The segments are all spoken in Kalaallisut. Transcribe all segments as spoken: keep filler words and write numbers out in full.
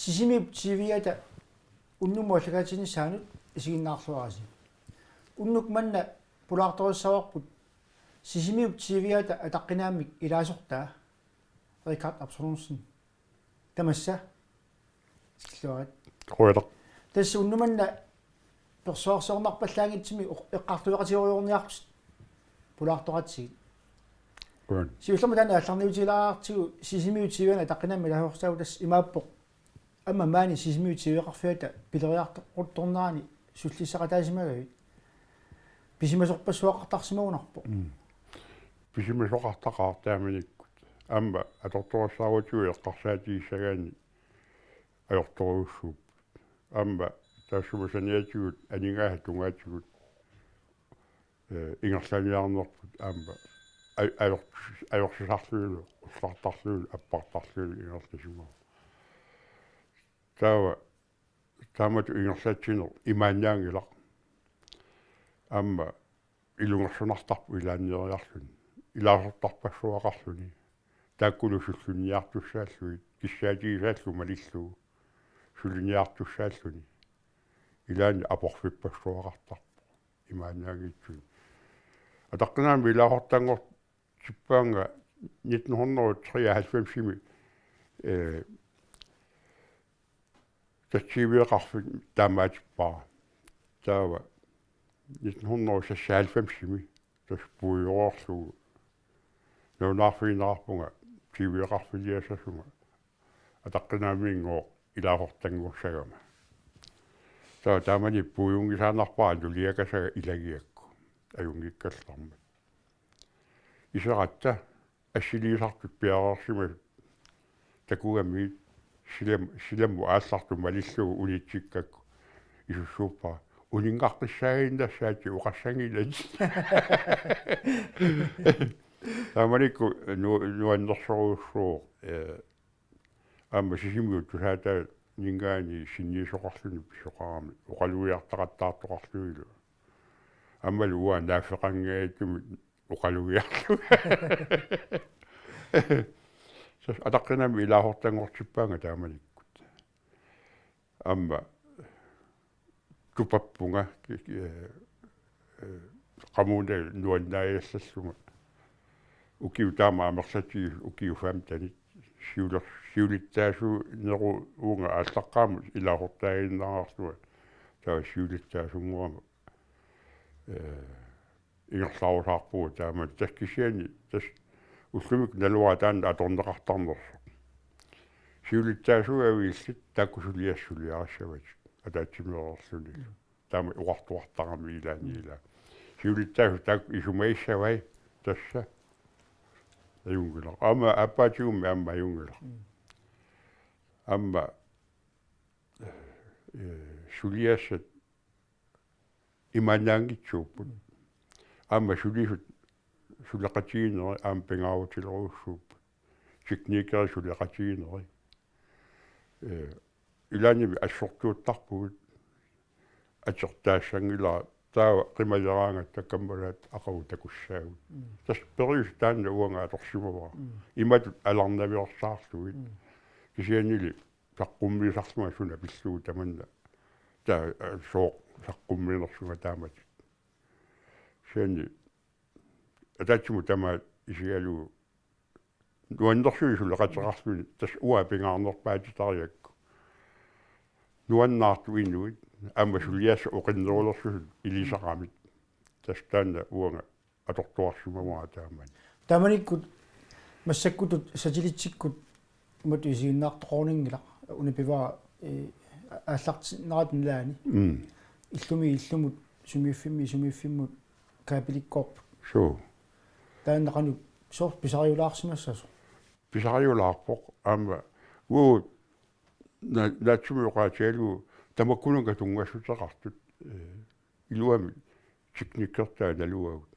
Sisimiut T V-ata unnummut aallakaatitsinissaanut isiginnaarluarisi. Unnuk manna pulaartorissavarput Sisimiut T V-ata ataqqinaammik ilaasortaa Richard Absalonsen. Tamassa. Tikilluarit. Qujanaq. Tassa unnuk manna persuarsiornarpallaanngitsumik oq-, eqqartueqatigoorniarpusi pulaartoqatigiit. Qujan. Siullermik taanna aallarniutilaartigu Sisimiut T V-ata ataqqinaammik ilaasortaa tassa imaappoq. Aamma maani Sisimiut T V-qarfiata pileriartornerani sullissaqataasimagavit. Pisimasorpassuaqartarsimagunarpoq. Mm. Pisimasoqartaqaaq taamanikkut. Aamma atortorissaarutigut eqqarsaatigissagaanni ajortorujussuupput. Aamma taassuma saniatigut aningaasat tungaatigut, eh, ingerlaniarnerput aamma aj-, ajor-, ajorsisarlugulu, ullartarlugulu, appartarlugulu ingerlasimavoq. Taava taamatut ingerlatsineq imaannaanngilaq. Aamma ilungersunartarpoq ilaanneeriarluni. Ilaasortarpassuaqarluni. Taakkulu sulliniartussaallugit, kissaatigisaallu malillugu. Sulliniartussaalluni. Ilaanni aporfippassuaqartarpoq. Imaannaanngitsunik. Ataqqinaammik ilaasortanngortippaannga nitten hundrede og treoghalvfems-imi, eh, tassa T V-qarfik taamaatippara. Taava nitten hundrede og seksoghalvfems-imi tassa puigoorlugu. Nalunaarfigineqarpunga T V-qarfiliassasunga ataqqinaammigooq ilaasortanngorsagama. Taava taamani puiunngisaannarpara nuliakasaga ilagiakku. Ajunngikkallarmat. Iseratta assiliisartut piareersimasut takugamigit silam-, silammut aallartut malillugu unitsikkakku isussuuppara: Uninngaqqissaaginnassaatit, oqassanngilatit. Taamanikkut nu-, nuannersorujussuuvoq, eh, aamma Sisimiut tusaataaninngaanniit sinniisoqarluni pisoqarami oqalugiartaqattaartoqarlunilu. Aammalu uanga naaffeqanngitsumik oqalugiarlunga. Tassa ataqqinaammik ilaasortanngortippaannga taamanikkut. Aamma tupappunga, ki-, ki-, eh, eh, qamuuna nuannaajallallunga. Ukiut taama amerlatigisut ukiut femtenit siuler-, siulittaasuuneruuvunga aallaqqaammut ilaasortaaginnaraluarlunga. Taava siulittaasunnguama, eh, ingerlarusaarpugut taamani. Tassa kisianni tassa ullumikkut naluara taanna atorneqartarnersoq. Siulittaasuugavillit taakku suliassat suliarissavatit ataatsimeereerlunilu. Taama oqartuartarami ilaanni ilaa. Siulittaasut taakku isumagissavai tassa ajunngilaq. Aamma aappaatigummi aamma ajunngilaq. Mm. Aamma, eh, suliassat imaannaanngitsuupput. Aamma sulisut suleqatigiinnerit aamma pingaarutilerujussuupput. Teknikerit suleqatigiinnerit. Eh, ilaannimi assortuuttarpugut, atertaassanngilara, taava qimajeraangatta kammalaat aqagu takussaagut. Mm. Tassa periuseq taanna uanga atorsimavara. Mm. Imatut alarnaviorsaarlugit. Mm. Kisiannili saqqummiisarlunga suna pillugu tamanna. Taava, eh, sooq saqqummiinersunga taamatut. Kisianni ataatsimut tamaat isigalugu nuannersunik suleqateqarluni tassa uanga pingaarnerpaatitariaqarpoq. Nuannaartut inuit aamma suliassat oqinnerulersussat ilisaramik. Tassa taanna uanga atortuarsimavara taamani. Taamanikkut massakkutut satellitsikkut imatut isiginnaartoqarunanngilaq, una pivara, eh, aallartinnerata nalaani. Mm. Illumiit illumut, sumiiffimmiit sumiiffimmut kaapilikkoorput. Suu. Taanna qanoq soorlu pisariulaarsimassasoq? Pisariulaarpoq aamma uagut na-, naatsumik oqaatigalugu tamakkununnga tunngassuteqartut, eh, iluamik teknikertaa naluagut.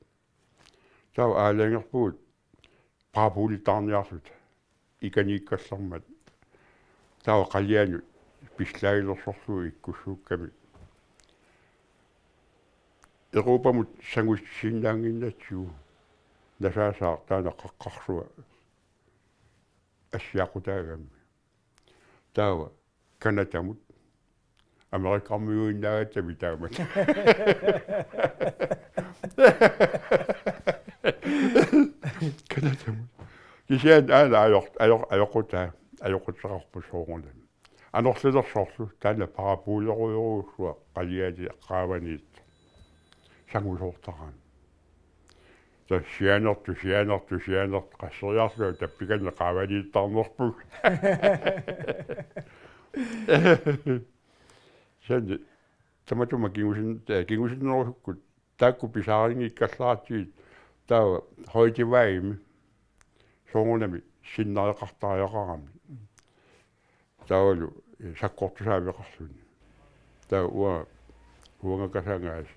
Taava aalajangerpugut parabolitaarniarluta ikaniikkallarmat. Taava qalianut pissaagilersorlugu ikkussuukkamik. Europamut sangutissinnaannginnatsigu nasaasaaq taanna qaqqarsua assiaqutaagami. Taava Canadamut. Amerikkarmiuinnaagatta mitaamat. Canadamut. Kisianni aana ajoq-, ajoq-, ajoqutaa, ajoquteqarpoq soorunami. Anorlilersorlu, taanna parabolerujussuaq qaliani qaavaniit sangusoortarami. Tassa sianertoq, sianertoq, sianertoq, qasseriarlunga tappikanneq qaavaniittarnerput. Kisianni, tamatuma kingusin-, eh, kingusinnerusukkut, taakku pisaarinngikkallartigit, taava højdeveje, soorunami sinnereqartariaqarami. Taavalu, eh, sakkortusaaveqarluni. Taava uanga, uanga kasangaas.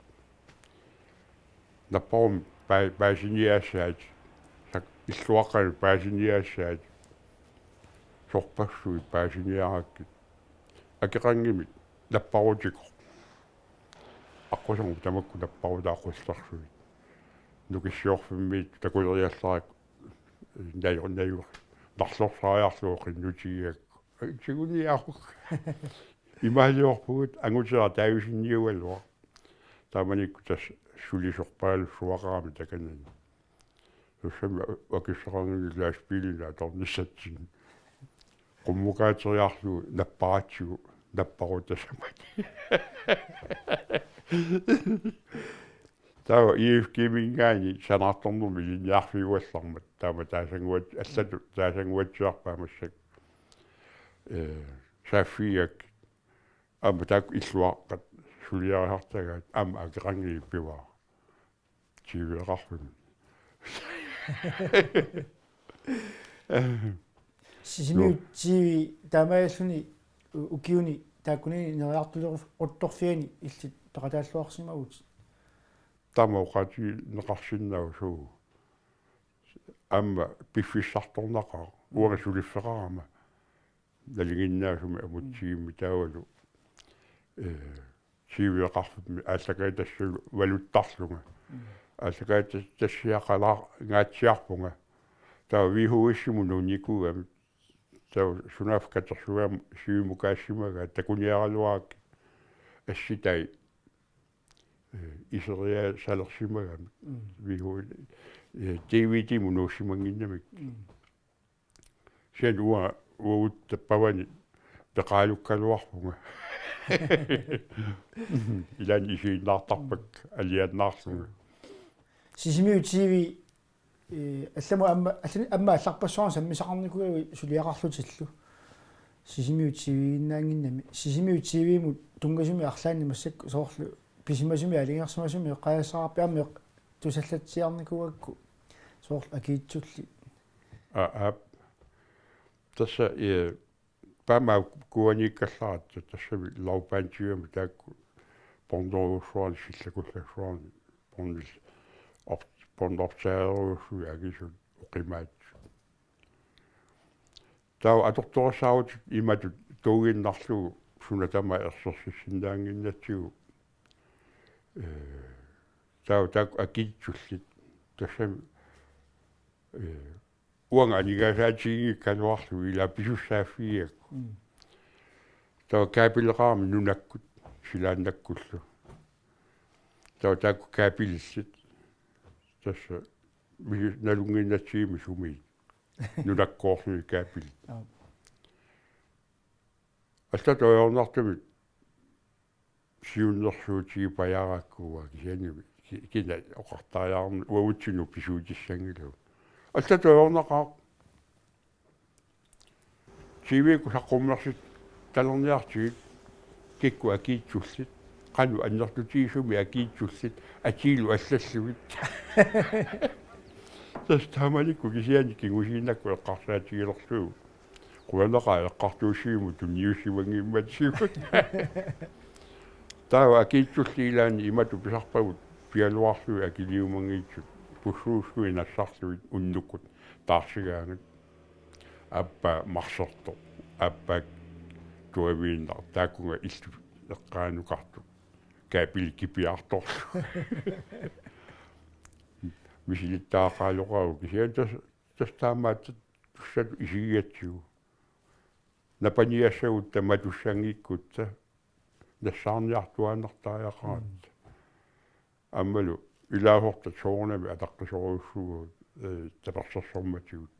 Napparummi paa-, paasiniaassaat, sak-, illuaqqanut paasiniaassaat, sorpassuit paasiniarakkit. Akeqanngimmat napparutikoq. Aqqusagut tamakku napparutaa qullersuit. Nukissiorfimmiittut takuleriallarakku naju-, naju-, narlorsariarlugu qinnutigigakkit. Tiguniaruk. Imaaliorpugut angutera taavisinniugaluaq. Taamanikkut tassa suli sorpaalussuaqarami takanani. Tassami akissaqarnani lastbiilini atornissatsinni. Qummukaateriarlugu napparatsigu, napparutasamani. Taava I F G-minngaanniit sanaartornermik ilinniarfiugallarmat taama taasannguat-, allatut taasannguatsiarpaat massakkut. Eh, saaffigigakkit aamma taakku illuaqqat suliarisartagaat aamma akeqanngilaq pivaat. T V-qarfimmi. Sisimiut Nå. T V taamaalilluni u-, ukiuni taakkunani neriartuleruttorfiani illit peqataalluarsimavutit. Taama oqaatigineqarsinnaavoq suu. Aamma piffissartornaqaaq. Uanga suliffeqarama. Nalinginnaasumik amutsigimmik taavalu. Eh, T V-qarfimmi aallakaatitassagalu valuttarlunga. Mm. Aallakaatitassiaqalaangaatsiarpunga. Taava V H S-imut nuunnikuugami. Taava sunaaffa katersugaam-, sivimukaassimagaat takuniaraluarakkit assitai, eh, iseriaasalersimagami. Mm. V H S, eh, D V D-mut nuussimannginnamik. Mm. Kisianni uanga uagut tappavani peqaalukkaluarpunga. Ilaanni isiginnaartarpakka alianaarlunga. Sisimiut T V, eh, allamut aamma, allan-, aamma allarpassuarnik sammisaqarnikuugavit suliaqarlutillu. Sisimiut T V-ginnaannginnami. Sisimiut T V-mut tunngasumik arlaannik massakkut soorlu pisimasumik aalajangersimasumik eqqaasassaqarpit aamma eq-, tusallatsiarnikuugakku soorlu akiitsullit. Aa, aap. Tassa, eh, paamaakuaniikkallaratta tassami lavbandimik taakku pornerujussuarnik sillakullassuarnik pornil op-, pornoptagerujussuit angisut oqimaatsut. Taava atortorissaarutit imatut tuuginnarlugu suna tamaat ersersissinnaannginnatsigu. Eh, taava taakku akiitsullit. Tassami, eh, uanga aningaasaatiginngikkaluarlugu ilaa pisussaaffigigakku. Mm. Taava kaapeleqarami nunakkut, silaannakkullu. Taava taakku kaapelillit. Tassa misi-, nalunnginnatsigimmi sumiit. Nunakkoorlugit kaapelit. Aap. Allatut ajornartumik siunnersuutigipajaaraakku uanga kisianni ki-, kina oqartariaqarneq uagutsinnut pisuutissanngilagut. Allatut ajornaqaaq. T V-kkut saqqummersitalerniartigit kikkut akiitsullit, qanoq annertutigisumik akiitsullit, atiilu allallugit. Tassa taamanikkut kisianni kingusinnerusukkut eqqarsaatigilerlugu. Qujanaqaaq eqqartuussivimmut tunniussimanngimmatigut. Taava akiitsullit ilaanni imatut pisarpagut pigaluarlugit akiliumanngikkit pussuussuit nassarlugit unnukkut taarsigaangat. Aappaa marsertoq, aappaa tuaviinnaq, taakkunga illut eqqaanukartut. Kaapeli kipiartorlu. Misilittagaqaaloqaagut kisianni tassa, tassa taamaattut tussatut isigigatsigu. napaniassagutta matussanngikkuttaaq nassaarniartuaannartariaqaratta. Aammalu ilaasortat soorunami ataqqisorujussuuvugut, eh, tapersersormatigut.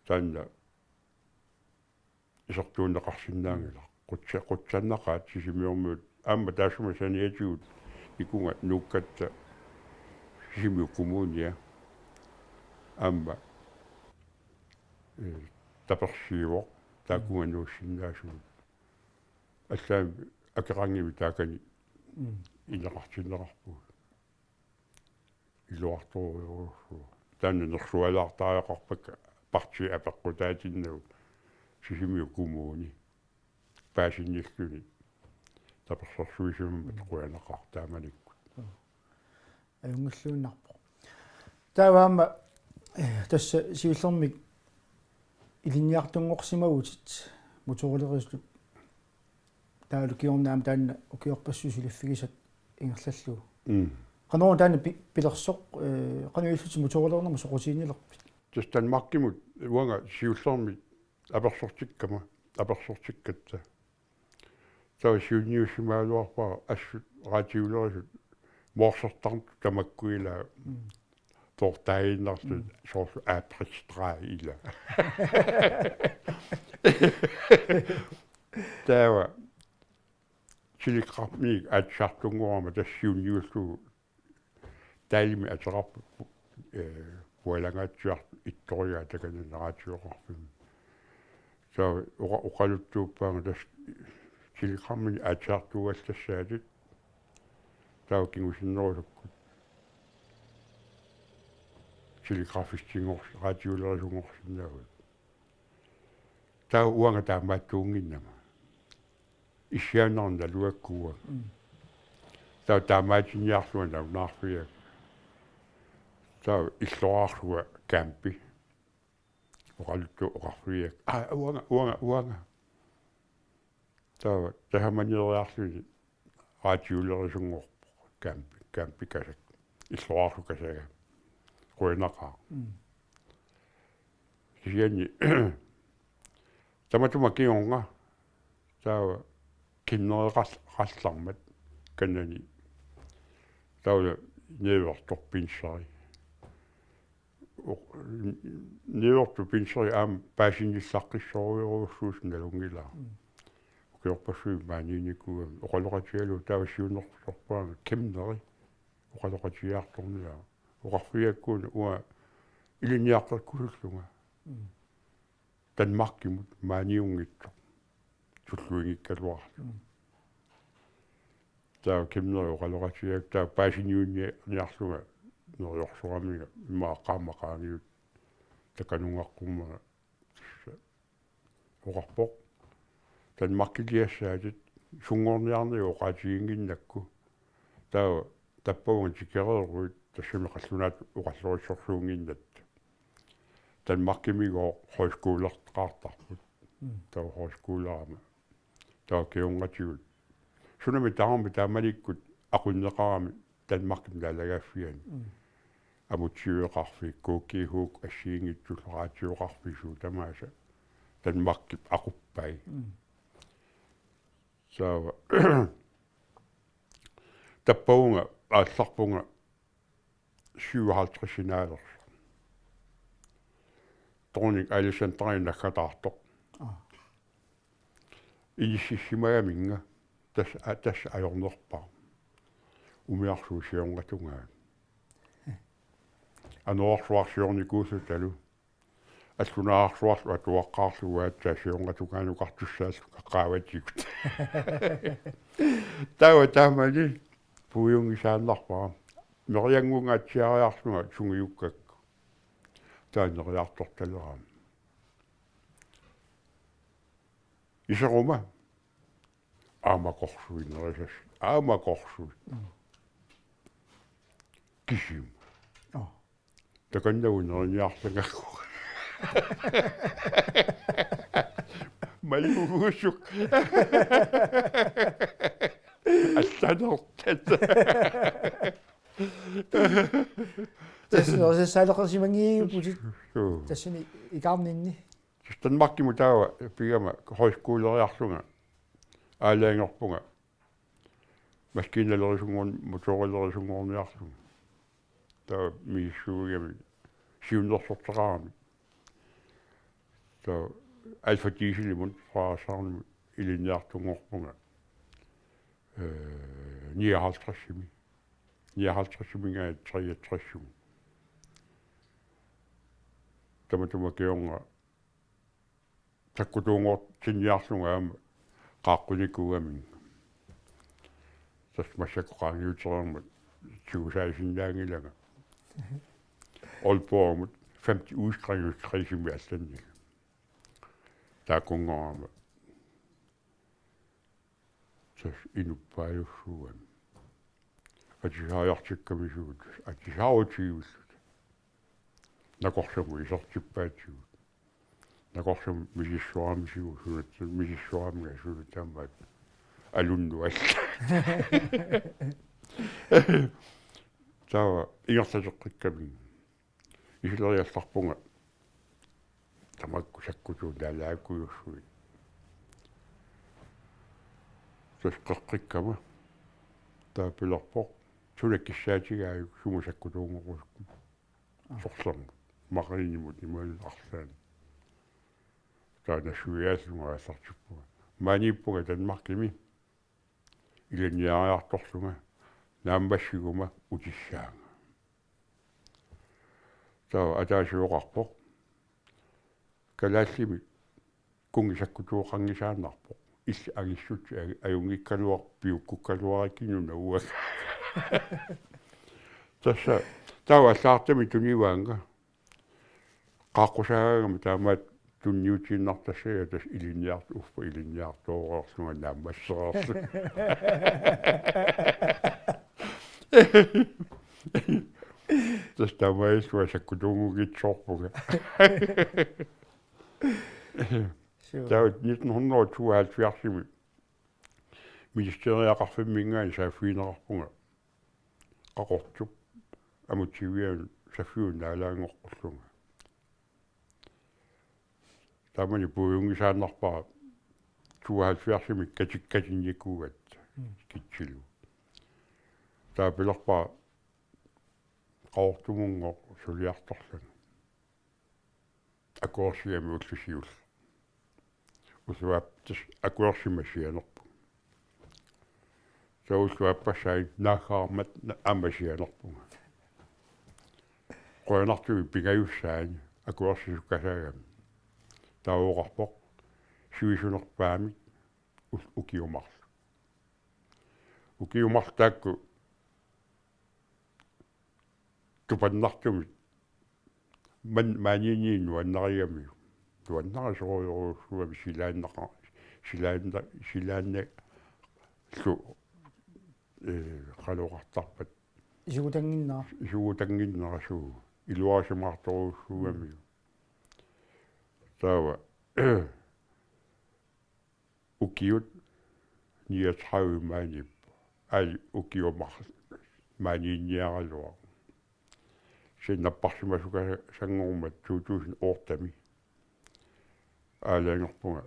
Taanna isertuunneqarsinnaanngilaq. Qutsa-, qutsannaqaat Sisimiormiut. Aamma taassuma saniatigut ikunga nuukkatta Sisimiut Kommunia. Aamma, eh, tapersiivoq. Taakkunga nuussinnaasugut. Allaat akeqanngimmat taakani ineqartinneqarpugut. Iluartorujussuuvoq. Taanna nersualaartariaqarpakka partiit apeqqutaatinnagu Sisimiut Kommuni. Paasinnilluni. Tapersersuisimammat qujanaqaaq taamanikkut. Ajunngilluinnarpoq. Taava aamma, eh, tassa siullermik ilinniartunngorsimavutit motoorilerisutut taavalu kingorna aamma taanna ukiorpassuit suliffigisat ingerlallugu. Mm. Qanoruna taanna pi-, pilersoq, eh, qanoq ilillutit motoorilernermut soqutiginnilerpit? Tassa Danmarkimut uanga siullermik apersortikkama, apersortikkatta. Taava siunniussimagaluarpara assut raatiulerisut moorsertartut tamakku ilaa. Mm. Toortaaginnartut soorlu aapritraa ila. Taava telegrammik aatsisartunngorama tassa siunniullugu Dali-mi ateqarpoq, eh, pualangaatsiartoq ittorigaa takanani raatioqarfimmi. Taava oqa-, oqaluttuuppaanga tassa telegramminik aatsisartuugallassaatit. Taava kingusinnerusukkut telegrafistinngorsut, raatiulerisunngorsinnaavugut. Taava uanga taamaattuunnginnama. Issiaannarnalugakku uanga. Mm. Taava taamaatinniarlunga nalunaarfigaakka. Taava illoraarlunga campi. Oqaluttuaq oqarfigaakka. Aa, uanga, uanga, uanga. Taava tasamaniiriarluni raatiulerisunngorpoq. Campi, campi kasak. Illoraarlu kasaga. Qujanaqaaq. Mm. Kisianni tamatuma kingorna taava kinnereqal-, qallarmat kanani. Taava niuertoq pinseri. O-, niuertoq pinseri aamma paasinnillaqqissorujorujussuusoq nalunngilara. Mm. Ukiorpassuit maaniinnikuugami oqaloqatigalugu taava siunnersorpaanga kinnerit oqaloqatigiartorniarlugu. Oqarfigaakkuuna uanga ilinniaqqikkusullunga. Mm. Danmarkimut maaniunngitsoq. Tulluinngikkaluarlunga. Mm. Taava kimmeri oqaloqatigaakku taava paasiniunniarlunga neriorsoraminga immaqa qaammat qaangiut takanungaqqummanga tassa oqarpoq. Danmarkiliassaatit sunngorniarnerit oqaatiginnginnakku. Taava tappavunga tikereeruit tassami qallunaatut oqallorissorsuunnginnatta. Danmarkimigooq højskolertaartarput. Mm. Taava højskolerama. Taava kingornatigut. Sunami tamarmi taamanikkut aqunneqarami Danmarkimi naalagaaffiani. Mm. Amutsiveqarfik, K G H-kut assigiinngitsullu raatioqarfik suut tamaasa Danmarkip aquppai. Mm. Taava tappavunga aallarpunga syvoghalvtreds-inaalersoq. Dronning Alexandra naggataartoq. Aa. Inississimagaminnga tassa, a-, tassa ajornerpaaq. Umiarsuup siornatugaat. Anorersuarsiornikuullutalu. Allunaarsuarlu atuaqqaarlugu aatsaat siornatugaanukartussaallunga qaavatigut. Taava taamani puiunngisaannarpara. Nerianngunngaatsiariarlunga sungiukkakku. Taava neriartortalerama. Iseruma. Aamma korsui nerisas. Aamma korsui. Mm. Kisima. Aa. Takannagu neriniarlangakku. Maluusuk. Allanertat. Tassa nerisassaaleqisimanngipputit. Suu. Tassani ikaarninni. Tassa Danmarkimut taava pigama højskoleriarlunga aalajangerpunga maskiinalerisunngorn-, motoorilerisunngoorniarlunga. Taava misissuigami siunnersortaqarami. Taava Alfa Dieselimut Frederikshavnimut ilinniartunngorpunga. Øh, nioghalvtredsimi. Nioghalvtredsiminngaanniit treogtresimut. Tamatuma kingorna sakkutuunngortinniarlunga aamma qaaqqunikuugaminnga. Tassa massakkut qaangiutereermat tigusaasinnaanngilanga. Aalborgimut femten udskrivingsklinikkimi allanniga. Taakkunngorama tassa inuppaalussuugami. Atisaajartikkamisugut, atisaarutigivilluta. Nakorsamut isertippaatigut. Nakorsamut misissoramisigut, sunatta misissoramiga suna tamaat alunnut alla. Taava ingerlateqqikkaminga. Isileriallarpunga tamakku sakkutuut naalagaakkujussuit. Tassa qeqqikkama taava pilerpoq: Suna kissaatigaajuk, sumut sakkutuunngorusukkut? Aa. Sorlermut. Marinemut imaluunniit arlaannik. Taava nassuiaallunga aallartippunga. Maaniippunga Danmarkimi ilinniariartorlunga, naammassiguma utissaanga. Taava ataaseq oqarpoq: Kalaallimi kunngi sakkutooqanngisaannarpoq. Illit angissutsit aj-, ajunngikkaluar-, piukkukkaluarikkit nunat uanga. Tassa taava allagartamik tunivaannga. Qaaqqusaagama taamaat tunniutiinnartassagaa, tassa ilinniart-, uffa ilinniartooreerlunga naammassereerlunga. Tassa taamaalillunga sakkutuunngunngitsoorpunga. Suu. Taava nitten hundrede og tooghalvfjerdsimi ministeriaqarfimminngaanniit saaffigineqarpunga Qaqortup Amutsivianut saffiup naalagaanngoqqullunga. Taamani puigunngisaannarpara tooghalvfjerdsimi katik-, katinnikuugatta. Mm. Kitsilu. Taava pilerpara Qaqortumunngooq suliartorlanga. Akuersigami ulloq siulleq. Ulloq aap-, tassa akuersimma sianerpunga. Taava ulloq aappassaa naaggaarmat na-, aamma sianerpunga. Qujanartumik pingajussaani akuersisukkasaagami. Taava oqarpoq: Sivisunerpaamik ul-, ukiut marluk. Ukiut marluk taakku tupannartumik man-, maaniinniit nuannarigamiuk. Nuannarisorujorujussuugami silaannaqa-, silaanna-, silaannallu, ee, qanoq oqartarpat. Isugutannginnera. Isugutannginnera suu. Iluarisimaartorujussuugamiuk. Taava ukiut niogtredive maaniippoq. Aali ukiut marluk maaniinniaraluarpoq. Kisianni napparsimasukkasanngormat to tusind ottemi aalajangerpunga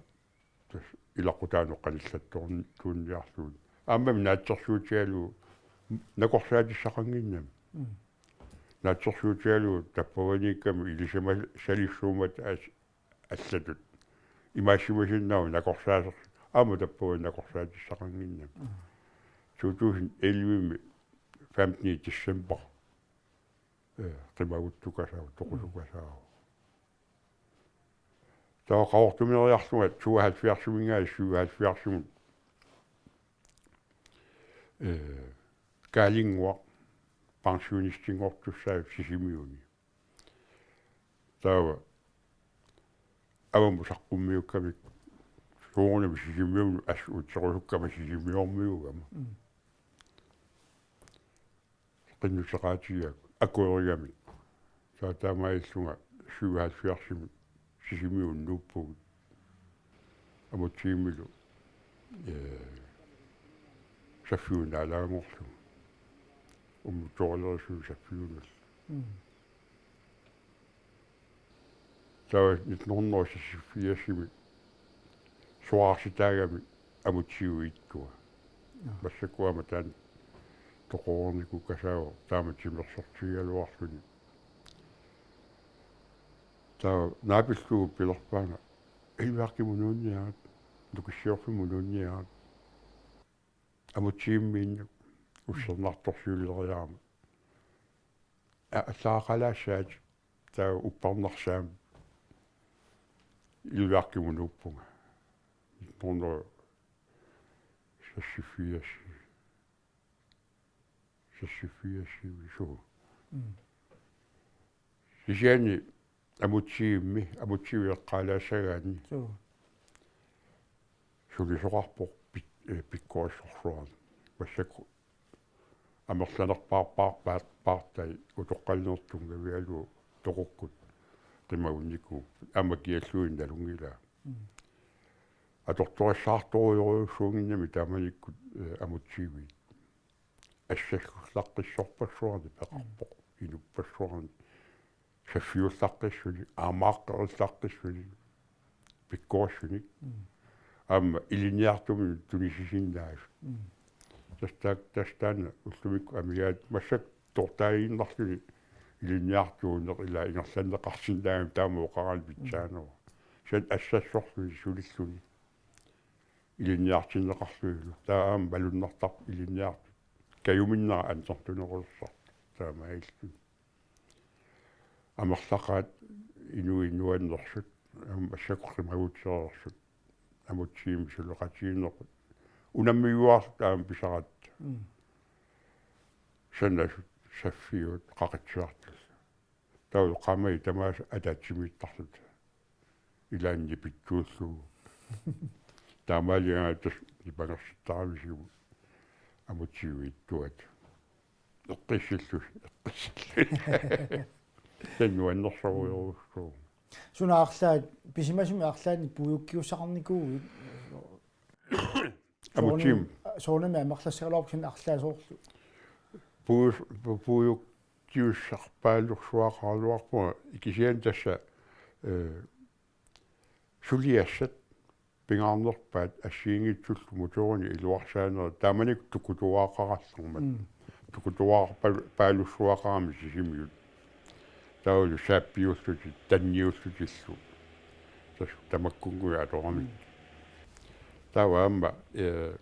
tassa ilaqutaanut qanillattoortuunniarlugu. Aammami naatsorsuutigalugu nakorsaatissaqannginnami. Mm. Naatsorsuutigalugu tappavaniikkami ilisimasalissuummata as-, allatut. Imaassimasinnaavoq nakorsaasoq. Aamma tappavani nakorsaatissaqannginnami. Mm. To tusind ellevemi femtende december, øh, qimaguttukasaavoq, toqusukasaavoq. Taava Qaqortumeriarlunga tooghalvfjerdsiminngaanniit syvoghalvfjerdsimut, øh, Kaalinnguaq pensionistinngortussaavoq Sisimiuni. Taava avammut saqqummiukkamikku soorunami Sisimiunut assut utserusukkama Sisimiormiuugama. Mm. Qinnuteqaatigigakkit akuerigamik. Taava taamaalillunga syvoghalvfjerdsimi Sisimiunut nuuppugut. Amutsivimmilu, ee, saffiup naalaganngorlugu. Ummuttoorlerisunut saffiunullu. Mm. Taava nitten hundrede og seksogfirsimi soraarsigaangami Amutsiup ittua. Massakkut aamma taanna toqoreernikoq kasaavoq taama timersortigigaluarluni. Taava naapillugu pilerpaanga: Illuaqqamut nuunniarit, Nukissiorfimmut nuunniarit. Amutsiumiinnaq ussernartorsiuleriarama. A-, allaaqalaassaat taava uppernarsaam Illuaqqamut nuuppunga. Nitten hundrede og seksogfirs. Seksogfirsimi suu. Mm. Kisianni Amutsiummi, Amutsiup eqqaalaassagaanni. Suu. Sulisoqarpoq pik-, eh, pikkorissorsuarnik. Massakkut amerlanerpaarpaarpaat paartai utoqqalinertut tunngavigalugu toqukkut qimagunnikuupput. Aamma kialluunniit nalunngilaa. Mm. Atortorissaartorujorujussuunnginnami taamanikkut, eh, Amutsiuit. Assassullaqqissorpassuarnik peqarpoq, inuppassuarnik, saffiullaqqissunik, aamaaqqerillaqqissunik, pikkorissunik. Mm. Aamma ilinniartumik tunisisinnaasut. Mm. Tassa taak-, tassa taanna ullumikkut amigaat massakkut toortaaginnarluni ilinniartuuneq ilaa ingerlanneqarsinnaagami taama oqarani pitsaanera. Kisianni assassorluni sulilluni ilinniartinneqarlunilu. Taava aamma malunnartarpoq ilinniartut. Kajuminnera annertunerulersartut. Taamaalilluni. Amerlaqaat inuit nuannersut, aamma massakkut qimagutereersut. Amutsiumik suleqatigiinnerput. Unammiuaarluta aamma pisaratta. Mm. Sanasut, saffiut, qaqitsisartut. Taava qaammatit tamaasa ataatsimiittarluta. Ilaanni pittuullugu. Taamaaligaangat tassa nipangersittaramisigut Amutsiup ittuata. Eqqissillusi, eqqissillusi. Taanna nuannersorujorujussuuvoq. Suna arlaat, pisimasumik arlaannik puiukkiussaqarnikuuit? Amutsiummi. Soorunami, soorunami amerlassagaluarpoq kisianni arlaat soorlu. Puius-, pu-, puiukkiussarpaalussuaqaraluarpunga kisianni tassa, eh, suliassat pingaarnerpaat assigiinngitsullu motoorinik iluarsaanerit taamanikkut tukutuaaqarallarmat. Mm. Tukutuaarpa-, paalussuaqarami Sisimiut. Taavalu saappiullutik, tanniullutillu. Tassa tamakkunnguit atoramik. Mm. Taava aamma, eh,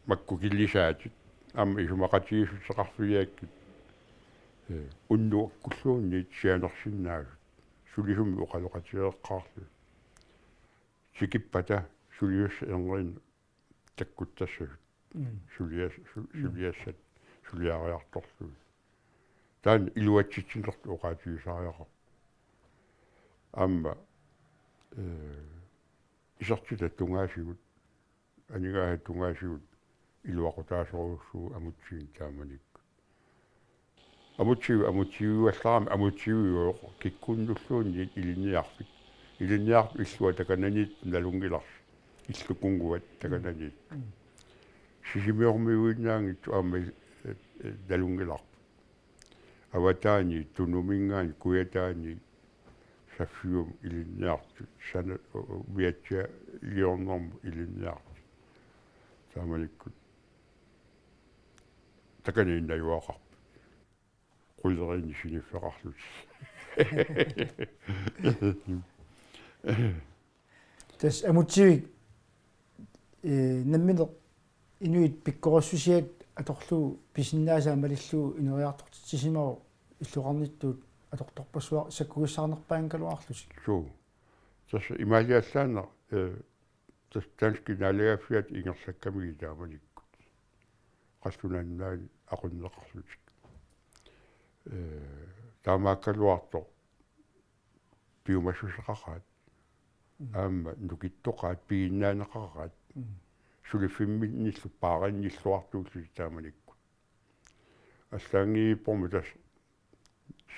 makku kilisaatit, aamma isumaqatigiissuteqarfigigakkit, eh, unnuakkulluunniit sianersinnaasut. Sulisumik oqaloqatigeeqqaarlugit. Tikippata suliassat erniinnaq takkuttassasut. Mm. Sulias-, su-, mm, suliassat suliariartorlugit. Taanna iluatsitsinertut oqaatigisariaqarpoq. Aamma, eh, isertitat tungaasigut, aningaasat tungaasigut iluaqutaasorujussuupput Amutsiup taamanikkut. Amutsiu-, Amutsiuiuallarami Amutsiuiuvoq kikkunnulluunniit ilinniarfik. Ilinniartut illua takananiit nalunngilarsi. Illukunnguat takananiit. Mm. Sisimiormiuinnaanngitsut aamma, eh, eh, nalunngilarput. Avataaniit, Tunuminngaanniit, Kujataaniit, Saffiup ilinniartut, sana-, u-, u-, umiatsialiornermut ilinniartut. Taamanikkut. Takaniit najugaqarput. Qujeriinni siniffeqarlutik. Tassa Amutsiuvik, eh, nammineq inuit pikkorissusiat atorlugu pisinnaasat malillugu ineriartortitsisimavoq illoqarnittut atortorpassuit sakkugissaarnerpaanngikkaluarlutik. Suu. Tassa imaaliallaannaq, eh, tassa danskit naalagaaffiat ingerlakkamigit taamanikkut. Qallunaat Nunaanni aqunneqarlutik. Eh, taamaakkaluartoq piumassuseqaqaat. Mm. Aamma nukittoqaat, piginnaaneqaqaat. Mm. Suliffimminnillu paarinnilluartuullutik taamanikkut. Allaanngivippormi tassa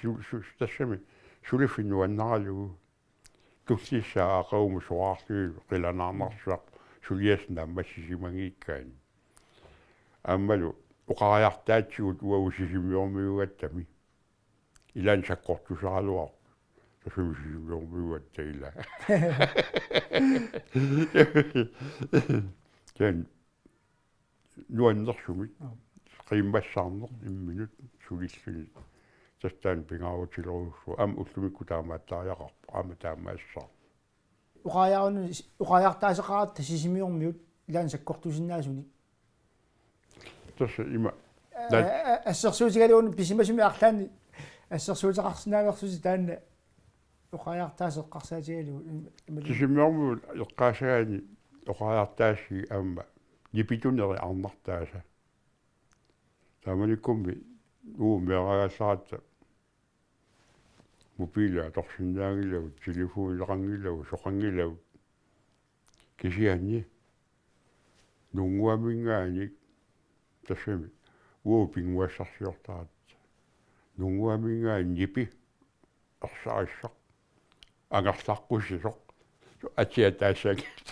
su-, su-, tassami suliffik nuannaralugu. Tullissaa aqagumut soraarlugit qilanaarnarsuaq suliassaq naammassisimanngikkaanni. Aammalu oqariartaatsigut uagut Sisimiormiuugattami. Ilaanni sakkortusaraluarput. Sumi Sisimiormiuatta ila. Taan nuannersumik. Aap. Qiimmassaarneq imminut sulilluni. Tassa taanna pingaarutilerujussuuvoq. Aamma ullumikkut taamaattariaqarpoq. Aamma taamaassaaq. Oqariaruni-, oqariartaaseqaratta Sisimiormiut ilaanni sakkortusinnaasunik. Tassa ima. Aa, aa, assersuutigalugu pisimasumik arlaannik assersuuteqarsinnaanersusi taanna oqariartaaseq eqqarsaatigalugu im-, ima. Sisimiormiut eqqaassagaanni oqariartaassigik aamma nipituneri arnartaasa. Taamanikkummi uagut meeraagallaratta mobiilit atorsinnaanngilagut, telefonileqanngilagut, soqanngilagut. Kisianni Nuunnguaminngaanniit tassami uagut pinnguassarsiortaratta. Nuunnguaminngaanniit nipi ersarissaq angerlaqqusisoq atia taassagit.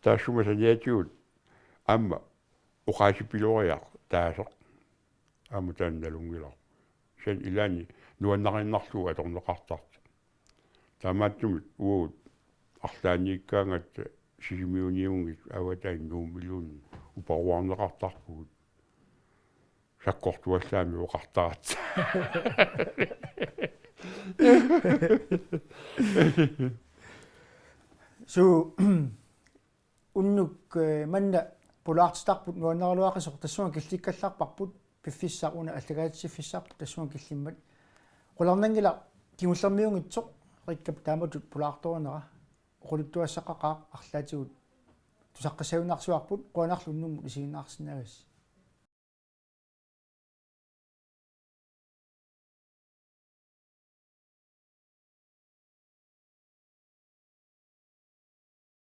Taassuma saniatigut aamma oqaasipiloriartaasoq. Aamma taanna nalunngilarput. Kisianni ilaanni nuannariinnarlugu atorneqartartoq. Taamaattumik uagut arlaanniikkaangatta Sisimiuniunngitsut avataani Nuummiluunniit uparuarneqartarpugut. Sakkortuallaamik oqartaratta. Suu, unnuk, eh, manna pulaartitarput nuannaraluaqisoq tassunga killikkallarparput piffissaq una allagaatitsiffissarput tassunga killimmat. Qularnanngilaq kingullermiunngitsoq Rikkap taamatut pulaartorinera. Oqaluttuassaqaqaaq arlaatigut tusaqqissagunarsuarput qujanarlu unnummut isiginnaarsinnaagassi.